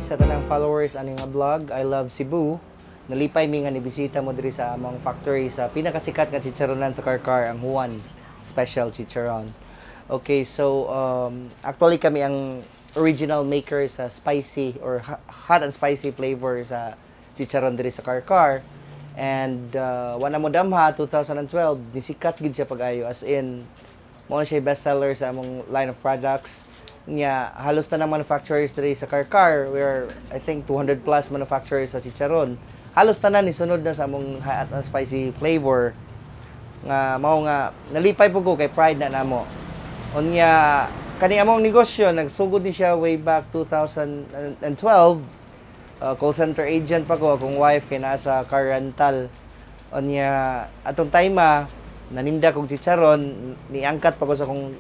Sa tanang followers ani nga vlog, I love Cebu. Nalipay mi nga nibisita mo diri sa among factory sa pinakasikat nga chicharonan sa Carcar, ang Juan Special Chicharon. Okay, so actually kami ang original maker sa spicy or hot and spicy flavor sa chicharon diri sa Carcar. And wala mo damha, 2012 nisikat gid siya pag-ayo, as in mao na siya bestseller sa among line of products. Nya halos tanang manufacturers diri sa Carcar, we are, I think, 200 plus manufacturers sa chicharon. Halos tanan ni sunod na sa among hot and spicy flavor nga mao nga nalipay po ko kay pride na namo. Unya kani among negosyo nagsugod ni siya way back 2012. Call center agent pa ko, akong wife kay nasa car rental. Unya atong time naninda kog chicharon, niangkat pa ko sa akong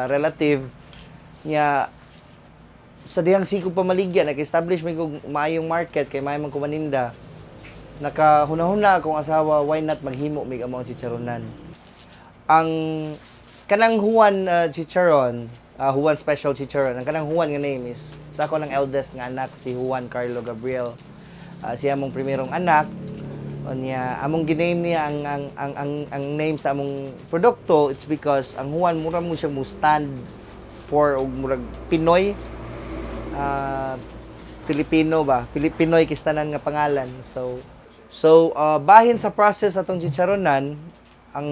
relative niya. Sa dihang sige pamaligya, nag-establish may kog maayong market kay maayo man ko maninda, nakahuna-huna akong asawa, why not maghimo mig among chicharonan? Ang kanang Juan chicharon, Juan Special Chicharon, ang kanang Juan nga name is sa ako ng eldest nga anak, si Juan Carlo Gabriel. Siya among primerong anak. Unya among giname niya ang name sa among produkto, it's because ang Juan mura mo siya mo stand for og murag Pinoy, Filipino ba? Pinoy kistanan nga pangalan. So bahin sa process atong chicharonan, ang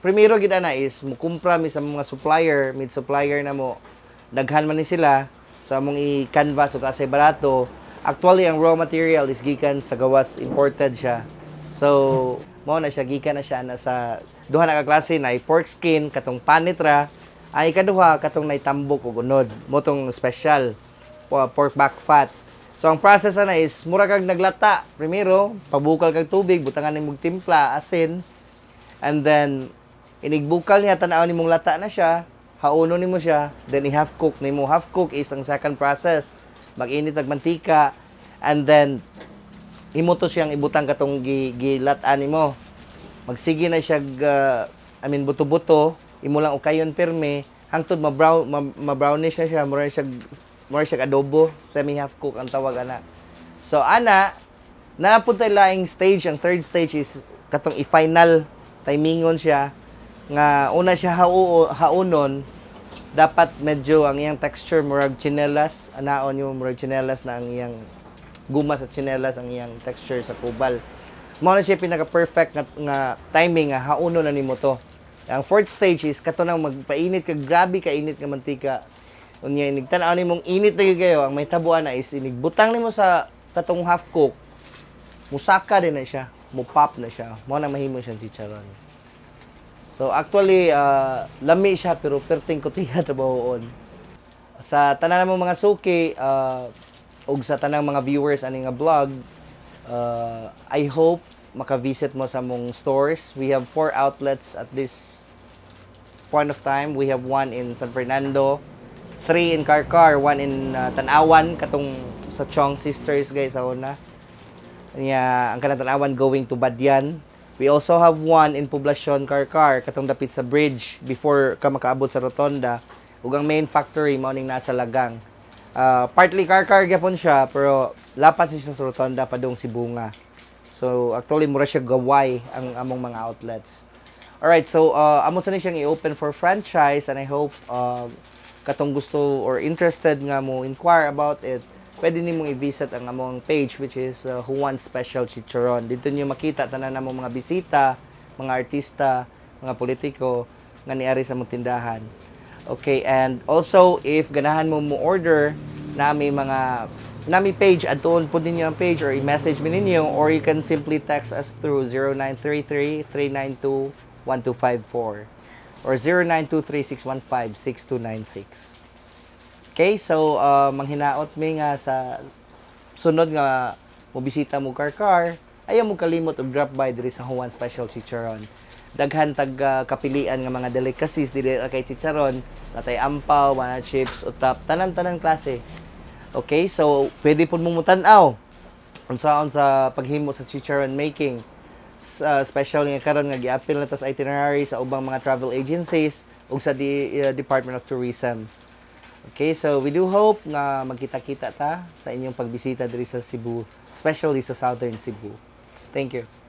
primero gid ana is mukumpra mi sa mga supplier, mid supplier na mo. Daghan man ni sila sa among i-canvas ug asay barato. Actually, ang raw material is gikan sa gawas, imported siya. So, mao na siya, gikan na siya na sa duha na ka klase na pork skin, katong panit ra, ay ikaduha katong naitambok ug unod. Mao tong special pork back fat. So ang process ana is mura kag naglata. Primero, pabukal kag tubig, butangan nimong timpla, asin, and then inigbukal niya, tan-aw nimong lata na siya, hauno nimo siya, then i-half cook nimo. Half cook is ang second process. Mag-init og mantika and then imo to siyang ibutang katong gilat-an nimo. Magsige na siya, I mean, buto-buto, imo lang ukayon pirmi hangtod ma-brown, ma-brownish na siya, mura siya adobo, semi half cook ang tawag ana. So ana, napunta laing stage, ang third stage is katong i-final timingon siya nga una siya haunon, dapat medyo ang iyang texture murag chinelas, anaon yung murag chinelas na ang iyang guma sa chinelas ang iyang texture sa kubal. Mao na siya pinaka perfect nga timing nga haunon na nimo to. Ang fourth stage is kato nang magpainit ka, grabe ka init nga mantika. Unya inig tan-aw nimong init na gyud kayo, ang may tabuan na is inigbutang nimo sa katong half cook, musaka din na siya, mo pop na siya. Mao na mahimo siyang chicharon. So actually lami siya pero perting kutiha trabahoon. Sa tanan namong mga suki ug sa tanang mga viewers ani nga vlog, I hope maka-visit mo sa among stores. We have four outlets at this point of time. We have one in San Fernando, three in Carcar, one in Tanawan, katong sa Chong Sisters, guys, sa una. Nya ang kanang Tanawan going to Badian. We also have one in Poblacion, Carcar, katong dapit sa bridge before ka makaabot sa rotonda. Ug ang main factory mao ning nasa Lagang. Partly Carcar gyapon siya pero lapas siya sa rotonda padung Sibonga. So actually mura siya gaway ang among mga outlets. Alright, so amo sa ni siyang i-open for franchise and I hope katong gusto or interested nga mo inquire about it, pwede nimong i-visit ang among page, which is Juan Special Chicharon. Dito niyo makita tanan namong mga bisita, mga artista, mga politiko nga niari sa among tindahan. Okay, and also if ganahan mo mo order, nami mga nami page, adtuon po ninyo ang page or i-message mi ninyo or you can simply text us through 0933 392 1254 or 0923 615 6296. Okay, so manghinaot mi nga sa sunod nga mobisita mo Carcar, ayaw mo kalimot og drop by diri sa Juan Special Chicharon. Daghan tag kapilian nga mga delicacies diri kay chicharon, natay ampaw, banana chips, utap, tanan-tanan klase. Okay, so pwede pud mo mutan-aw unsaon sa paghimo sa chicharon making. Special nga karon nga giapil na to sa itinerary sa ubang mga travel agencies ug sa Department of Tourism. Okay, so we do hope nga magkita-kita ta sa inyong pagbisita diri sa Cebu, especially sa Southern Cebu. Thank you.